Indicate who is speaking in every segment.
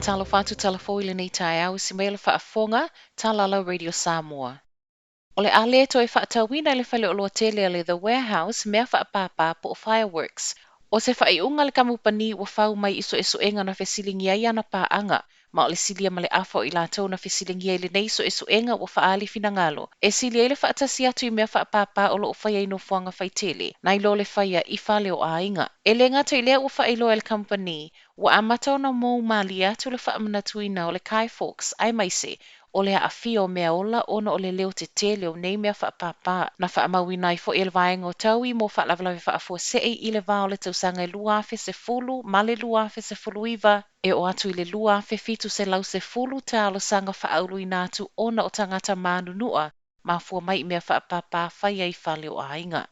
Speaker 1: Faatalofa atu Talafou i lenei taeao i si mea o le faafofoga, Talalau Radio Samoa. O le a le toe faatauina i le faleoloa tele a le The Warehouse mea faapāpā po o fireworks. ʻO se faaiuga a le kamupani ua fau mai i suesuega na fesiligia ai ana paaga, ma o le silia ma le afa o i latou na fesiligia i lenei suesuega ua faaali finagalo e sili ai le faatasi atu i mea faapāpā o lo o faia i nofoaga faitele, nai lo le faia i fale o aiga. E le gata i lea ua faailoa e le kamupani, ua amata ona mou mālie atu le faamanatuina o le Guy Fawkes aemaise o le aafia o mea ola ona o le leo tetele o nei mea faapāpā. Na faamauina ai foi e le Vaega o Taui mo Faalavelave Faafuasei i le va o le tausaga e 2010 ma le 2019 e oo atu i le 2710 talosaga faauluina atu ona o tagata manunua mafua mai i mea faapāpā faia i fale o aiga.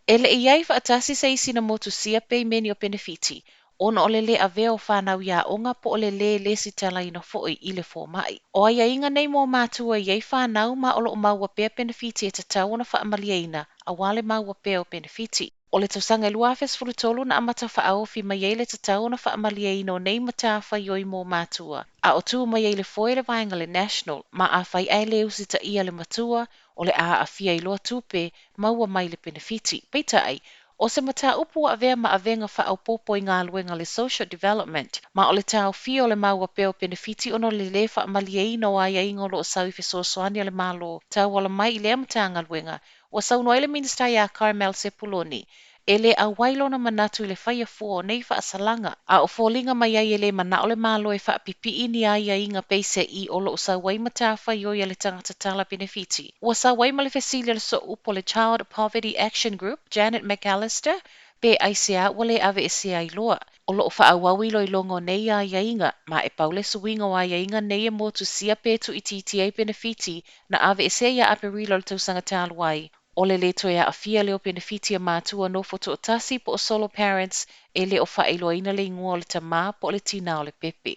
Speaker 1: E le i i ai faatasi se isi na motusia peimeni o penefiti ona o le lē avea o fanau i aoga po o le lē lesitalaina foi i le fomai. O aiaiga nei mo matua e i ai fanau ma o lo o maua pea penefiti e tatau ona faamalieina auā le maua pea o penefiti. O le tausaga e 2013 na amata faaofi mai ai le tatau ona faamalieina o nei matafaioi mo matua, a o tu mai ai i le foe le vaega le National, ma afai ae le usitaia le matua, o le a aafia ai loa tupe maua mai le penefiti. Peitai, o se mataupu ua avea ma avega faaopoopo i galuega a le Social Development, ma o le taofia o le maua pea o penefiti ona o le lē faamalieina o aiaiga o lo o sau i fesoasoani a le Malo tauala mai i lea Matagaluega. Ua saunoa ai le Minisita ia Carmel Sepuloni, e le auai lona manatu i le faia fua o nei faasalaga, a o foliga mai ai e le manao le Malo e faapipii ni aiaiga peiseai o lo o sau ai matafaioi a le tagata tala penefiti. Ua sau ai ma le fesili a le sooupu o le Child Poverty Action Group, Janet McAllister, pe aisea ua le aveesea ai loa. O lo o faaauau iloiloga o nei aiaiga, ma e pau le suiga o aiaiga nei e motusia pe tuuitiitia ai penefiti na aveesea ia Aperila o le tausaga talu ai. O le lē toe aafia lea o penefiti a matua nofo toatasi po o solo parents e le o faailoaina le igoa o le tamā po o le tinā o le pepe.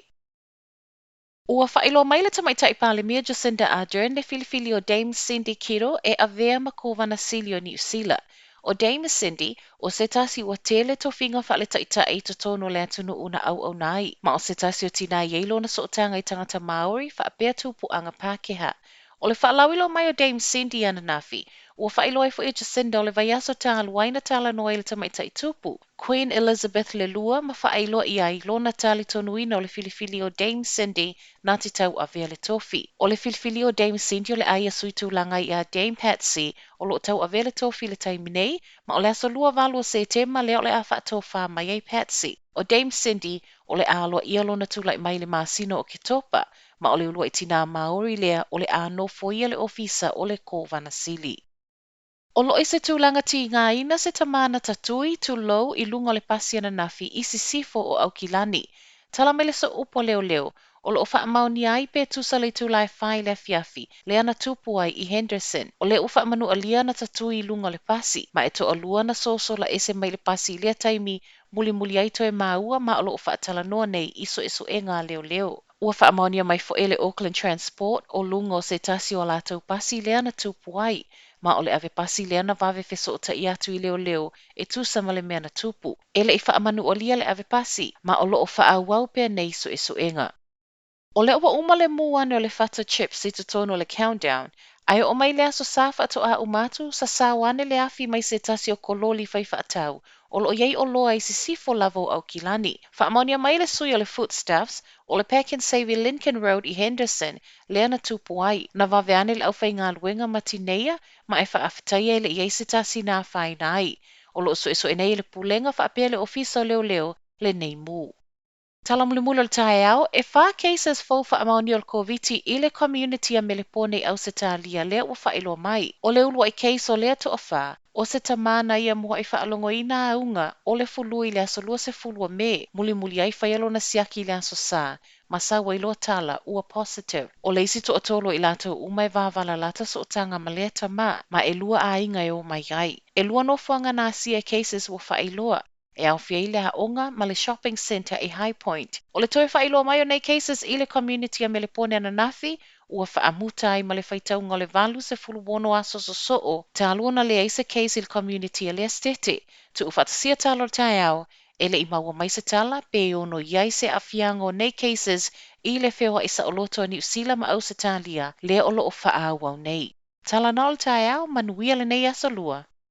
Speaker 1: Ua faailoa mai le Tamaitai Palemia Jacinda Ardern le filifili o Dame Cindy Kiro e avea ma Kovana Sili o Niu Sila. ʻO Dame Cindy, ʻo se tasi ua tele tofiga faaletaitai i totonu o le atunuu na auauna ai, ma o se tasi o tinā e i ai lona sootaga i tagata Māori faapea tupuaga Pākehā. ʻO le faalauiloa mai o Dame Cindy ananafi, ua faailoa ai foi e Jacinda o le vaiaso talu ai na talanoa ai le tamaitai tupu, Queen Elizabeth le Lua ma faailoa i ai lona talitonuina o le filifili o Dame Cindy na te tauavea le tofi. ʻO le filifilia o Dame Cindy o le a ia sui tulaga ai iā Dame Patsy o lo o tauavea le tofi i le taimi nei, ma o le aso 28 o Setema lea o le a faatofā mai ai Patsy. ʻO Dame Cindy, o le a aloaia lona tulai mai i le masina o Oketopa, ma o le uluai tinā Māori lea o le a nofoia le ofisa o le Kovana Sili. O lo o i se tulaga tīgāina se tamā na tatui, tulou, i luga o le pasi ananafi i sisifo o Aukilani. Tala mai le sooupu a leoleo, o lo o faamaonia ai pe tusa le itula e whā i le afiafi, lea na tupu ai i Henderson. O lea ua faamanualia ana tatui i luga o le pasi, ma e toalua na sosola ese mai le pasi i lea taimi mulimuli ai toe māua ma o lo o faatalanoa nei i suesuega a leoleo. Ua faamaonia mai foi e le Auckland Transport o luga o se tasi o a latou pasi lea na tupu ai, ma o le ave pasi lea na vave fesootai atu i leoleo e tusa ma le mea na tupu. E le i faamanualia le ave pasi, ma o lo o faaauau pea nei suesuega. O lea ua uma le mū ane o le fata chips i totonu o le Countdown, ae oo mai le Aso Sa faatoa uma atu, sasao ane le afi mai se tasi o kololi fai faatau o lo o i ai oloa i sisifo lava o Aukilani. Faamaonia mai le sui o le Foodstuffs, o le Pak'nSave i Lincoln Road i Henderson, lea na tupu ai. Na vave ane le aufaigaluega ma tineia, ma e faafetaia e le i ai se tasi na afaina ai. O lo o suesue nei e le Pulega faapea le Ofisa o Leoleo lenei mū. Tala mulimuli o le taeao, e whā cases fou faamaonia o le Koviti i le community a Melepone i Ausetalia lea ua faailoa mai. ʻO le uluai case o lea toawhā, ʻo se tamā na ia muaʻi faalogoina auga o le fulu i le aso 20 o Me, mulimuli ai faia lona siaki i le aso Sā, ma sau ai loa tala, ua positive. ʻO le isi toatolu o i latou uma e vavalalata sootaga ma lea tamā, ma ʻelua aiga e o mai ai. ʻElua nofoaga na asia cases ua faailoa. E aofia ai le aoga ma le shopping centre i Highpoint. ʻO le toe faailoa mai o nei cases i le community a Melepone ananafi, ua faamuta ai ma le faitauga o le 86 aso sosoo talu ona leai se case i le community a lea setete. Tuufaatasia tala o le taeao, E le i maua mai se tala pe ono i ai se aafiaga o nei cases i le feoai saoloto a Niu Sila ma Ausetalia lea o lo o faaauau nei. Talanoa o le taeao, manuia lenei aso lua.